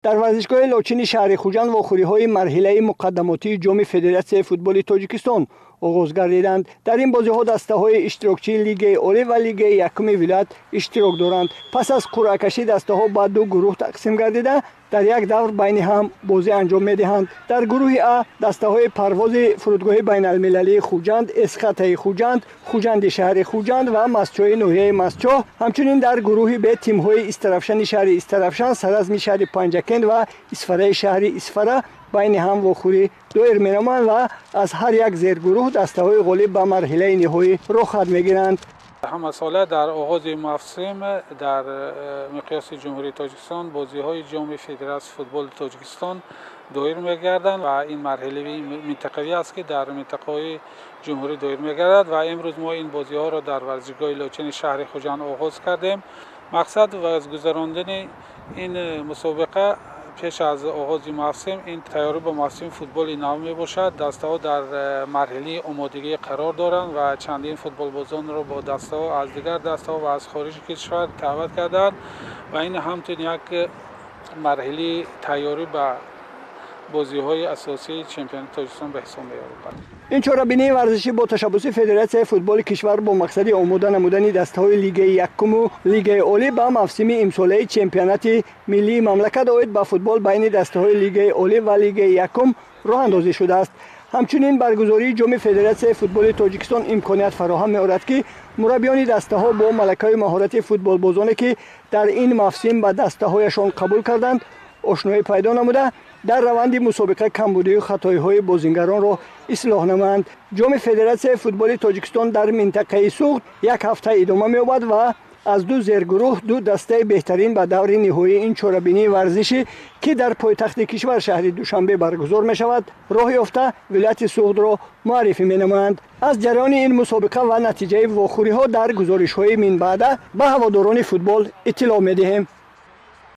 Дар варзишгоҳи Лочини шаҳри Хуҷанд вохӯриҳои марҳилаи муқаддамотии Ҷоми Федератсияи футболи Тоҷикистон оғоз гардиданд. Дар ин бозиҳо дастаҳои иштирокчии Лигаи олӣ ва Лигаи якуми вилоят иштирок доранд. Пас аз қуръакашӣ дастаҳо ба ду гурӯҳ тақсим гардида, дар як давр байни ҳам бозӣ анҷом медиҳанд. Дар гурӯҳи А дастаҳои Парвози фурудгоҳи байналмилалии Хуҷанд, Эсхатаи Хуҷанд, Хуҷанди шаҳри Хуҷанд ва Мастчоҳи ноҳияи Мастчоҳ, ҳамчунин дар гурӯҳи Б тимҳои Истаравшани шаҳри Истаравшан, Саразми шаҳри Панҷакент ва Исфараи шаҳри Исфара байни ҳам вохӯрӣ доир менамоянд ва аз ҳар як зергурӯҳ дастаҳои ғолиб ба марҳилаи ниҳоӣ роҳхат мегиранд. Ҳамасола дар оғози мавсим дар миқёси Ҷумҳурии Тоҷикистон бозиҳои Ҷоми Федератсияи футболи Тоҷикистон доир мегарданд ва ин марҳилаи минтақавӣ аст, ки дар минтақаҳои ҷумҳурӣ доир мегардад ва имрӯз мо ин бозиҳоро дар варзишгоҳи Лочини шаҳри Хуҷанд оғоз кардем. Мақсад аз гузарондани ин мусобиқа пеш аз оғози мавсим ин тайёрӣ ба мавсими футболи нав мебошад. Дастаҳо дар марҳилаи омодагӣ қарор доранд ва чандин футболбозонро бо дастаҳо аз дигар дастаҳо ва аз хориҷи кишвар даъват карданд ва ин ҳамчун як марҳилаи тайёрӣ ба бозиҳои асосии чемпионати Тоҷикистон ба ҳисоб меояд. Ин чорабинии варзишӣ бо ташаббуси Федератсияи футболи кишвар бо мақсади омода намудани дастаҳои Лигаи якуму Лигаи олӣ ба мавсими имсолаи чемпионати миллии мамлакат оид ба футбол байни дастаҳои Лигаи олӣ ва Лигаи якум роҳандозӣ шудааст. Ҳамчунин баргузории Ҷоми Федератсияи футболи Тоҷикистон имконият фароҳам меорад, ки мураббиёни дастаҳо бо малакаи маҳорати футболбозоне, ки дар ин мавсим ба дастаҳояшон қабул карданд, ошноӣ пайдо намуда, дар раванди мусобиқа камбудию хатоиҳои бозингаронро ислоҳ намоянд. Ҷоми Федератсияи футболи Тоҷикистон дар минтақаи Суғд як ҳафта идома меёбад ва аз ду зергурӯҳ ду дастаи беҳтарин ба даври ниҳоии ин чорабинии варзишӣ, ки дар пойтахти кишвар шаҳри Душанбе баргузор мешавад, роҳ ёфта, вилояти Суғдро муаррифӣ менамоянд. Аз ҷараёни ин мусобиқа ва натиҷаи вохӯриҳо дар гузоришҳои минбаъда ба ҳаводорони футбол иттилоъ медиҳем.